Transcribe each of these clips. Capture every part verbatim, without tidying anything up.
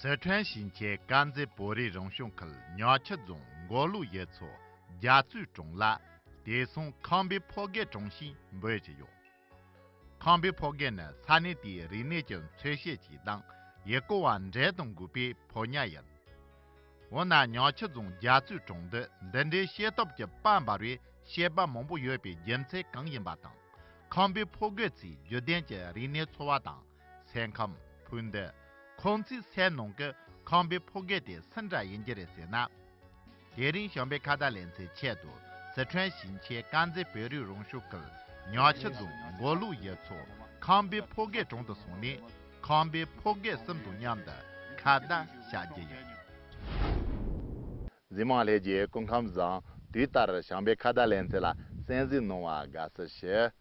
སི་ཁྲོན་ཞིང་ཆེན་དཀར་མཛེས་བོད་རིགས་རང་སྐྱོང་ཁུལ་ཉག་ཆུ་རྫོང་མགོ་ལོག་ཡུལ་ཚོ་རྒྱ་ཚོའི་གྲོང་ལ། དེང་སང་ཁམས་པའི་ཕོ་རྒོད་གྲོང་ཞེས་འབོད་ཀྱི་ཡོད། ཁམས་པའི་ཕོ་རྒོད་ནི་ས་གནས་དེའི་རིག་གནས་ཀྱི་མཚོན་བྱེད་ཅིག་དང་། ཡུལ་སྐོར་བ་འབྲེལ་གཏོང་དགོས་པའི་ཕོ་ཉ་ཡིན། འོ་ན་ཉག་ཆུ་རྫོང་རྒྱ་ཚོའི་གྲོང་འདི་འདི་འདྲའི་བྱེད་ཐབས་ཀྱི་དཔལ་འབར་བའི་བཤད་པ་མང་པོ་ཡོད་པའི་རྒྱུ་མཚན་གང་ཡིན་པ་དང་། ཁམས་པའི་ཕོ་རྒོད་ཚོའི་བརྒྱུད་ལྡན་གྱི་རིག་གནས་འཚོ་བ་དང་། སེམས་ཁམས། ཕུགས་འདུན། ཁོང་ཚོའི་སེམས་ནང་གི་ཁམས་པའི་ཕོ་རྒོད་དེ་སུ་འདྲ་ཡིན་གྱི་རེད་ཟེར་ན། དེ་རིང་བྱམས་པའི་ཁ་བརྡ་ལེ་ཚན་ཆེད་དུ་སི་ཁྲོན་ཞིང་ཆེན་དཀར་མཛེས་བོད་རིགས་རང་སྐྱོང་ཁུལ་ཉག་ཆུ་རྫོང་མགོ་ལོག་ཡུལ་ཚོ་ཁམས་པའི་ཕོ་རྒོད་གྲོང་དུ་སོང་ནས། ཁམས་པའི་ཕོ་རྒོད་གསུམ་དང་མཉམ་དུ་ཁ་བརྡ་བྱ་རྒྱུ་ཡིན། གཟིགས་མང་ལྷན་རྒྱས་སྐུ་ཁམས་བཟང་། དུས་ལྟར་བྱམས་པའི་ཁ་བརྡ་ལེ་ཚན་ལ་གསན་གཟིགས་གནང་བར་དགའ་བསུ་ཞུ།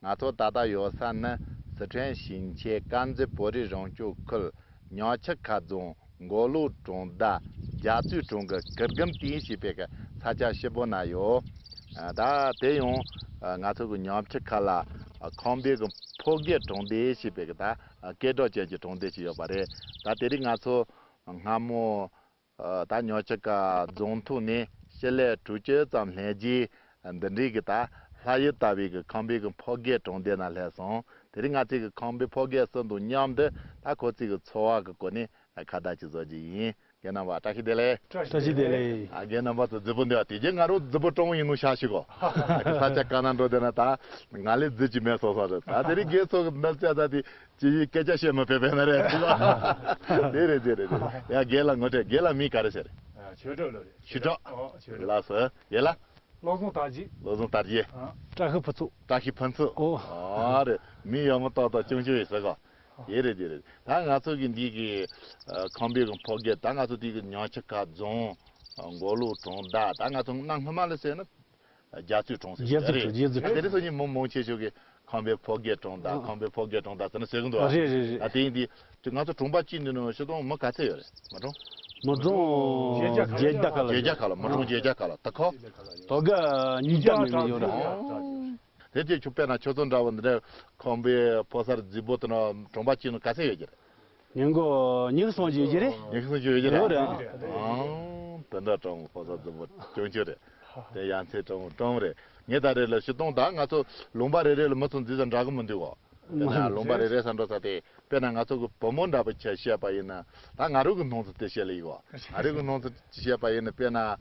ང་ཚོ་ད་ལྟ་ཡོད་ས་ནི་སི་ཁྲོན་ཞིང་ཆེན་དཀར་མཛེས་བོད་རིགས་རང་སྐྱོང་ཁུལ་ཉག་ཆུ་ཁ་རྫོང་མགོ་ལོག་གྲོང་རྡལ་རྒྱ་ཚོའི་གྲོང་གི་གུར་གུམ་སྟེང་ཞེས་པའི་གི་ས་ཆ་ཞིབ་པོ་ན་ཡོད། ད་དེ་ཡང་ང་ཚོ་གི་ཉག་ཆུ་ཁ་ལ་ཁམས་པའི་གི་ཕོ་རྒོད་གྲོང་སྡེ་ཞེས་པའི་གི་ད་སྐད་གྲགས་ཅན་གྱི་གྲོང་སྡེ་ཞིག་ཡོད་པ་རེད། ད་དེ་རིང་ང་ཚོ་སྔ་མོ། ཨ། ད་ཉག་ཆུ་ཁ་རྫོང་ཐོག་ནས་ཕྱེད་ལེ་དྲུག་ཅུ་ཙམ་སླེབས་རྗེས། འདི་འདྲའི་གི་ད་ལྷ་ཡུལ་ལྟ་བུའི་གི་ཁམས་པའི་གི་ཕོ་རྒོད་གྲོང་སྡེ་ནང་སླེབས་སོང་། དེ་རིང་ང་ཚོས་གི་ཁམས་པའི་ཕོ་རྒོད་གསུམ་དང་མཉམ་དུ་ད་ཁོ་ཚོའི་གི་འཚོ་བ་གི་སྐོར་ནས་ཁ་བརྡ་ཅིག་བཟོ་རྒྱུ་ཡིན། རྒན་རྣམ་པ་བཀྲ་ཤིས་བདེ་ལེགས། བཀྲ་ཤིས་བདེ་ལེགས། ཨ། རྒན་རྣམ་པ་ཚོ་རྫིག་པོ་འདུག་དེ་རྗེས་ང་རང་རྫིག་པོ་སྤྲང་པོ་ཡིན་ནོ་ཤག་ཤིག་གོ། ས་ཆ་ག་ན་འགྲོ་བསྡད་ན་ད་ང་ལས་རྫིག་ཅིག་མེད་བཟོ་ས་རེད། ད་དེ་རིང་རྒན་ཚོ་གི་འདི་བཙལ་ད་དེ། ཅི་ཡིས་སྐད་ཆ་བཤད་མི་ཕོད་པས་ན་རེད། དེ་རེད་དེ་རེད་དེ། ཡ་རྒན་ལགས་ངོ་སྤྲོད། རྒན་ལགས་མིང་ག་རེ་ཟེར། ཨ། ཆོས་གྲགས་ལགས་རེད། ཆོས་གྲགས། ཨོ་ཆོས་གྲགས། ལགས་སོ། རྒན་ལགས། བློ་བཟང་དར་རྒྱས། བློ་བཟང་དར་རྒྱས། ཨ། བཀྲ་ཤིས་ཕུན་ཚོགས། བཀྲ་ཤིས་ཕུན་ཚོགས། ཨོ། ཨ་རེད། མིང་ཡག་མོ་ཏག་ཏག་སྐྱོང་ཆོག་ཡིན་ཟེར་ག། ཨ། དེ་རེད་དེ་རེད། ད་ང་ཚོ་གི་འདི་གི། ཨ། ཁམས་པའི་གི་ཕོ་རྒོད། ད་ང་ཚོ་འདི་གི་ཉག་ཆུ་ཁ་རྫོང་། ཨ། མགོ་ལོག་གྲོང་རྡལ། ད་ང་ཚོ་གནའ་སྔ་མ་ལ་ཟེར་ན། རྒྱ་ཚོའི་གྲོང་ཟེར་རྒྱ་ཚོའི་གྲོང་། རེད། རྒྱ་ཚོའི། ད་དེ་རིང་སང་ཉིན་མི་མང་ཆེ་ཤོས་ཀྱིས་ཁམས་པའི་ཕོ་རྒོད་གྲོང་རྡལ། ཨ། ཁམས་པའི་ཕོ་རྒོད་གྲོང་རྡལ་ཟེར་ནས་ཟེར་གི་འདུག་ཨ། རེད་རེད་རེད། ད་དེ་ཡིན་དུས་ང་ཚོ་གྲོང་པ་གཅིག་འདི་ནང་སྤྱིར་བཏང་མི་ག་ཚད་ཡོད་རེད། མི་གྲངས། མི་གྲངས་བརྒྱད་བརྒྱ་ཁ་ལ། བརྒྱད་བརྒྱ་ཁ་ལ། མི་གྲངས་བརྒྱད་བརྒྱ་ཁ་ལ། ད་ཁོ། ད་ག་ཉིས་བརྒྱ་མིན་མི་ཡོད་རེད། ཨ། དེ་རྗེས་ཁྱོད་དཔེར་ན་ཁྱོད་ཚོ་འདྲ་བོ་འདི་འདྲའི་ཁམས་པའི་ཕོ་གསར་རྫིག་པོ་དེ་ནང་གྲོང་པ་གཅིག་ནང་ག་ཚད་ཡོད་ཀྱི་རེད། ཉིན་གུང་ཉི་ཤུ་སུམ་ཅུ་ཡོད་ཀྱི་རེད། ཉི་ཤུ་སུམ་ཅུ་ཡོད་ཀྱི་རེད། ཡོད་རེད། ཨང་། དེ་འདྲ་གྲོང་པ་ཕོ་གསར་རྫིག་པོ་སྐྱོང་ཆོག་རེད། དེ་ཡ་མཚན་གྲོང་གྲོང་རེད། ངས་ད་རེས་ལ་སྤྱིར་བཏང་ད་ང་ཚོ་ལུང་པ་རེ་རེ་ལ་མི་ཚོ་འཛིན་ས་འདྲ་གི་མི་འདུག་གོ། དཔེར་ན་ལུང་པ་རེ་རེ་ས་འགྲོ་ས་དེ། དཔེར་ན་ང་ཚོ་གི་བུ་མོ་འདྲ་པོ་ཆ་བཤད་པ་ཡིན་ན། ད་ང་རང་གི་སྣང་ཚུལ་དེ་བཤད་ལེ་ཡིན་གོ། ང་རང་གི་སྣང་ཚུལ་བཤད་པ་ཡིན་ན། དཔེར་ན། ཨ།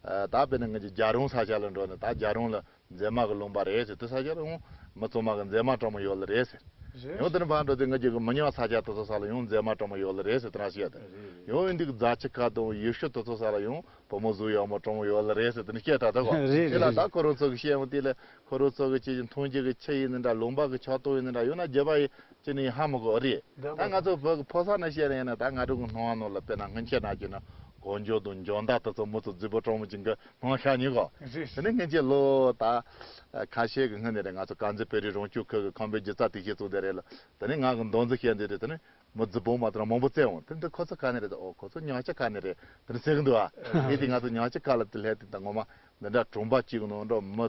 ད་དཔེར་ན་ང་ཚོ་རྒྱལ་རོང་ས་ཆ་ལ་འགྲོ་ན། ད་རྒྱལ་རོང་ལ་མཛེས་མ་གི་ལུང་པ་རེད་ཟེར། དེ་ས་ཆ་ལ་ཡང་མི་ཚང་མ་གི་མཛེས་མ་གྲོགས་མོ་ཡོད་ལེ་རེད་ཟེར། རེད། ཡང་དེ་ནས་ཕར་འགྲོ་དུས་ང་ཚོ་གི་མི་ཉག་ས་ཆ་དེ་ཚོ་ས་ལ་ཡང་མཛེས་མ་གྲོགས་མོ་ཡོད་ལེ་རེད་ཟེར། དེ་འདྲ་བཤད་དེ། རེད། ཡང་ཡིན་དུས་རྫ་ཆུ་ཁ་དང་ཡུལ་ཤུལ་དེ་ཚོ་ས་ལ་ཡང་བུ་མོ་གཟུགས་ཡག་མོ་གྲོགས་མོ་ཡོད་ལེ་རེད་ཟེར། དེ་ནས་བཤད་ད་ད་གོ། རེད་དེ་ལ་རེད། ད་ཁོ་རང་ཚོ་གི་བཤད་ཡོང་དུས་ལ། ཁོ་རང་ཚོ་གི་ཅིག་མཐོང་རྒྱུ་གི་ཆུ་ཡིན་ན་འདྲ། ལུང་པ་གི་ཆགས་སྟངས་ཡིན་ན་འདྲ། ཡང་ན་རྒྱུད་པ་ཡི་ཅི་ནས་ཧ་མ་གོ་རེད། ད་ང་ཚོ་བོད་ཀྱི་ཕོ་གསར་ནང་བཤད་ན་ཡིན་ན། ད་ང་རང་གི་སྣང་བ་ནང་ལ་དཔེར་ན་སྔོན་ཆད་ན་བྱས་ན་གོ་འཇོ་དང་འཇོ་མདའ་དེ་ཚོ་མི་ཚོ་རྫིག་པོ་གྲོགས་མོ་ཅིག་གི་སྣང་ཤར་ནི་གོ། རེད། དེ་ནས་སྔོན་ཆད་ལོ་ད་ཁ་ཤས་ཀྱི་སྔོན་ནས་རེད། ང་ཚོ་དཀར་མཛེས་བོད་རིགས་རང་སྐྱོང་ཁུལ་གྱི་ཁམས་པའི་སྒྱུ་རྩལ་དེ་བཤད་ཚུལ་དེ་རེད་ལ། དེ་ནས་ང་གི་མདོ་འཛིན་བཤད་འདི་རེད། དེ་ནས་མི་རྫིག་པོ་མ་དེ་རང་མང་པོ་བཙལ་འོང་། དེ་འདྲ་ཁོ་ཚོ་ག་ནས་རེད། ཨོ་ཁོ་ཚོ་ཉག་ཆུ་ཁ་ནས་རེད། དེ་འདྲ་ཟེར་གི་འདུག་ཨ། དེ་དུས་ང་ཚོ་ཉག་ཆུ་ཁ་ལ་དེ་སླེབས་དུས་ད་ངོ་མ་འདི་འདྲ་གྲོང་པ་གཅིག་ནང་འགྲོ་མི་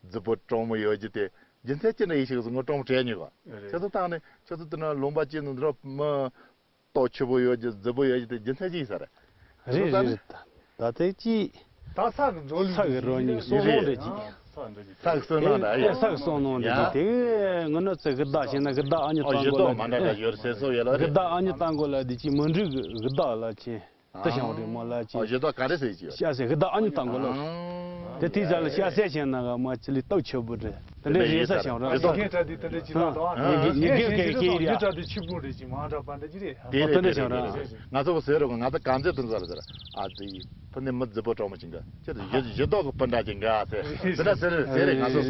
རྫིག་པོ་གྲོགས་མོ་ཡོད་རྒྱུ་དེ་རྒྱུ་མཚན་ཅི་འདྲ་ཡིན་ཞིག་ཟེར་ངས་ཀྲོང་དྲན་ཉེ་ག། རེད། ཁྱེད་ཚོ་བཏང་ནས་ཁྱེད་ཚོ་དེ་ན་ལུང་པ་གཅིག་ནང་འགྲོ་མི་སྟོབས་ཆེ་པོ་ཡོད་རྒྱུ་རྫིག་པོ་ཡོད་རྒྱུ་དེ་རྒྱུ་མཚན་ཅི་ཡིན་ས་རེད། རེད་རེད་རེད། ད་ལྟའི་ཅི། ད་ས་གི་འཛོལ་ལུགས། ས་གི་རོ་ཉིག་སོང་ནོ་རེད་ཅི། ས་གི་སོང་ནོ་རེད། ཨེ། ས་གི་སོང་ནོ་རེད་ཅི། ཡ། དེ་ངོ་ནོ་ཚེ་གི་བདག་བྱས་ན་གི་བདག་ཨ་ཉི་ཨོ་བཏང་གོ་ལ། མ་འདྲ་འདྲ་ཡོད་རེད་ཟེར་སོ་ཡོད་ལ་གི་རེད། བདག་ཨ་ཉི་བཏང་གོ་ལ་དེ་ཅི་མི་འགྲིག་གི་གི་བདག་ལ་ཅི། དེ་བྱུང་རེད་མོ་ལ་ཅི། ཨོ་ཞེ་དྲག་ག་རེ་ཟེར་ཅི། ཤ་ཟེར་གི་བདག་ཨ་ཉི་བཏང་གོ་ལ། དེ་དེའི་ཆ་ལ་ཤ་ཟེར་བྱས་ན་ག་མ་ཅི་ལི་སྟོབས་ཆེ་པོ་རེད། དེ་འདྲ་རེད་ས་བྱུང་ར། ཨོ་ཁྱེད་ད་དེ་དེ་འདྲ་ཅི་ལ་དོ། ཨ་ཉི་གེ་གེ་གེ་རེད། ཨ་ཉི་དྲ་དེ་ཆི་པོ་རེད་ཅི་མ་འདྲ་པ་འདྲ་ཅི་རེད། དེ་རེད། དེ་འདྲ་བྱུང་ར། ང་ཚོ་བོ་ཟེར་རོ། ང་ཚོ་གང་ཚེ་དུ་འཛོལ་ཟེར། ཨ་དེ་ཕུ་ནི་མི་རྫིག་པོ་གྲོགས་མོ་ཅིག་གི་ཁྱེད་ཡི་ཡི་དྭགས་ཀྱི་སྤུན་ཟླ་ཅིག་ག་ཟེར། དེ་འདྲ་ཟེར་ཟེར་རེད། ང་ཚོ་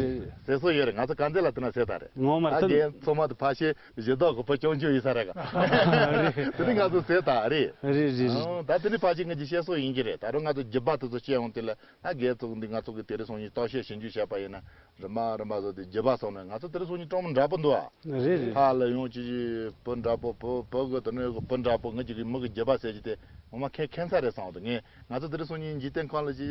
ཟེར་སྲོལ་ཡོད་རེད། ང་ཚོ་གང་ཚེ་ལ་དེ་འདྲ་ཟེར་ད་རེད། ངོ་མ་རེད། ད་རྒན་ཚང་མ་དེ་ཕ་ཤེ་ཡི་དྭགས་ཀྱི་བུ་སྐྱོང་ཆོག་ཡིན་ས་རེད་ག། རེད། དེ་ནི་ང་ཚོ་ཟེར་ད་རེད། རེད་རེད་རེད། ཨང་། ད་དེ་ནི་ཕ་ཤེ་ང་ཚོ་བཤད་སྲོལ་ཡིན་གྱི་རེད། ད་རུང་ང་ཚོ་རྒྱུད་པ་དེ་ཚོ་བཤད་ཡོང་དེ་ལ་ད་རྒན་ཚོ་འདི་ང་ཚོ་གི་དེ་རིང་སང་ཉིན་བརྟག་དཔྱད་ཞིབ་འཇུག་བྱས་པ་ཡིན་ན། རི་མ་རི་མ་བཟོ་དེ་རྒྱུད་པ་སོང་ནས་ང་ཚོ་དེ་རིང་སང་ཉིན་གྲོང་མི་འདྲ་པོ་འདུག་ཨ། རེད་རེད། ཕ་ལ་ཡོང་ཅི་ཅི་བུ་འདྲ་པོ། བུ་བུ་གི་དེ་ནས་བུ་འདྲ་པོ། ང་ཅིག་གི་མི་གི་རྒྱུད་པ་ཟེར་གྱི་དེ་ངོ་མ་ཁེ་ཁེ་ས་རེད་བསམ་འདུག་ངས། ང་ཚོ་དེ་རིང་སང་ཉིན་འཇིག་རྟེན་ཁམས་ལ་ཅི་